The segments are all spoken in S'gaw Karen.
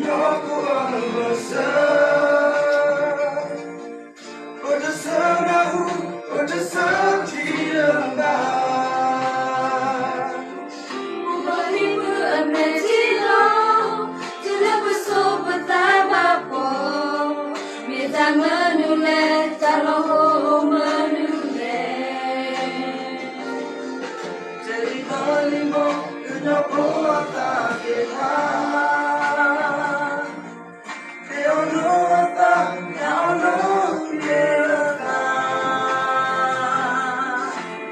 ဒီးဖိအဂီၢ်စၢၤ, ပတဆၢနၢ်ဟူ, ပတဆၢထံၣ်လၢၤဘၣ်. ပကဟံးမုၢ်အမဲာ်ထံလီၤ, တုၤလၢပစိပသးဘၣ်ဖှီၣ်, မ့ၢ်တၢ်မနုၤလဲၣ်, တၢ်လီၤဟိမနုၤလဲၣ်. တၢ်လံၤဘီလံၤဘီ, ကညီဖိအသးသ့ၣ်တဖၣ် သ့ၣ်အီၤလိာ်အသး, သ့ၣ်အီၤလိာ်က့ၤအသး,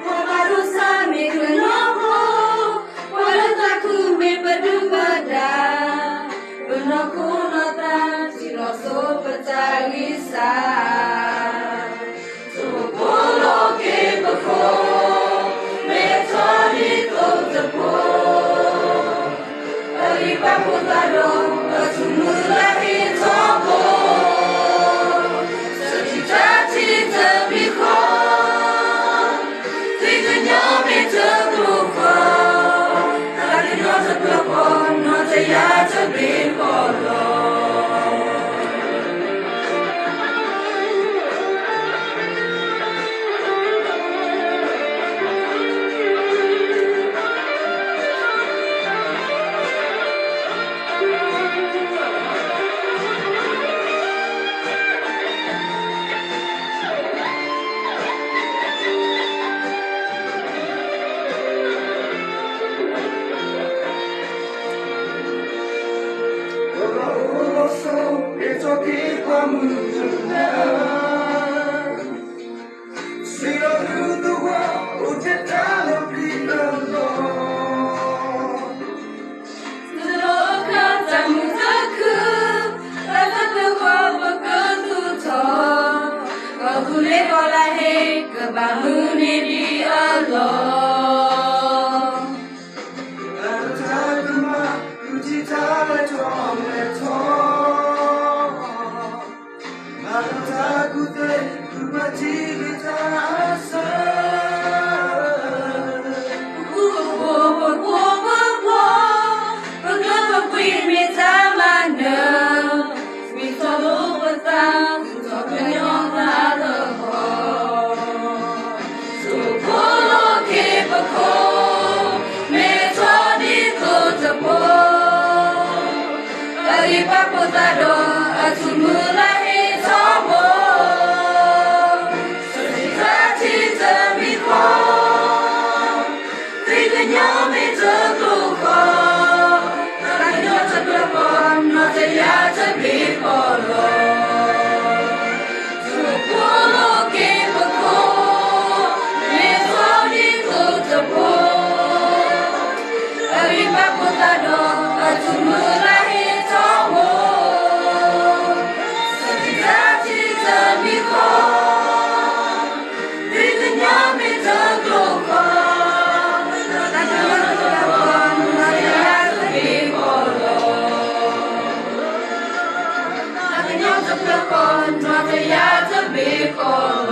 ပှၤဘၣ်ဒိဆါမ့ၢ်ကညီဖိ, ပှၤလၢသးခုမ့ၢ်ပဒုၣ်ပဒါ, ပနီၢ်ခိနီၢ်သး ထံၣ်လီၤစိပတၢ်ဂံၢ်စၢ်. တဖိလိၤက့ၤပခိၣ်, မ့ၢ်ထီၣ်ဒ်သိးတဖိ, အဂံၢ်ဘါဖိသၣ်ဒီး အထူၣ်မုၢ်လၢ်ဟ့ၣ်ထီၣ်ဘိ, စထံတၢ်ထံတမံၤဃီ, သုကညီမ့ၢ်တကျိၤဃီ, သးကညီတဖျၢၣ်ဃီ, နီၢ်တယၢ်တဘ့ၣ်ဃီလီၤ. စံးလီၤသုသဝီ အိၣ်ထဲတၢ်လီၤပျံၤလီၤလီၤ, တလိၣ်အခၢၣ်တၢ်မုာ်တၢ်ခု, တၢ်သးတဂီၤပကသူၣ်ထီၣ်, ကီၢ်သူလ့ၤကီၢ်လါဟ့ ကဘၣ်မုာ်န့ၢ်ဒံးအလီၢ်. မၤလီၤတၢ်ကမၣ် ဃုထံၣ်တၢ်လဲၤထီၣ်လဲၤထီ, မၤလီၤတၢ်ကူၣ်သ့ ဃုပှၤထံၣ်လၢတၢ်အဆၢ, ပဃူပဖိး ပဖိးပဖိး, ပကျၢၢ်ပပှ့ၤမ့ၢ်တၢ်မၤနၢၤ, မ့ၢ်ထီၣ်လိာ်ပသး သူၣ်ထီၣ်ကညီသးလၢဟီ, တဖိလိၤက့ၤပခိၣ်, မ့ၢ်ထီၣ်ဒ်သိးတဖိ, အဂံၢ်ဘါဖိသၣ်ဒီး အထူၣ်မုၢ်လၢ်ဟ့ၣ်ထီၣ်ဘိ, စထံတၢ်ထံတမံၤဃီ, သုကညီမ့ၢ်တကျိၤဃီ, သးကညီတဖျၢၣ်ဃီ, နီၢ်တယၢ်တဘ့ၣ်ဃီလီၤ. တဖိလိၤက့ၤပခိၣ်, မ့ၢ်ထီၣ်ဒ်သိးတဖိ, အဂံၢ်ဘါဖိသၣ်ဒီး အထူၣ်မုၢ်လၢ်ဟ့ၣ်ထီၣ်ဘိ, စထံတၢ်ထံတမံၤဃီ, သုကညီမ့ၢ်တကျိၤဃီ, သးကညီတဖျၢၣ်ဃီ, နီၢ်တယၢ်တဘ့ၣ်ဃီလီၤ. သးကညီတဖျၢၣ်ဃီ, နီၢ်တယၢ်တဘ့ၣ်ဃီလီၤ.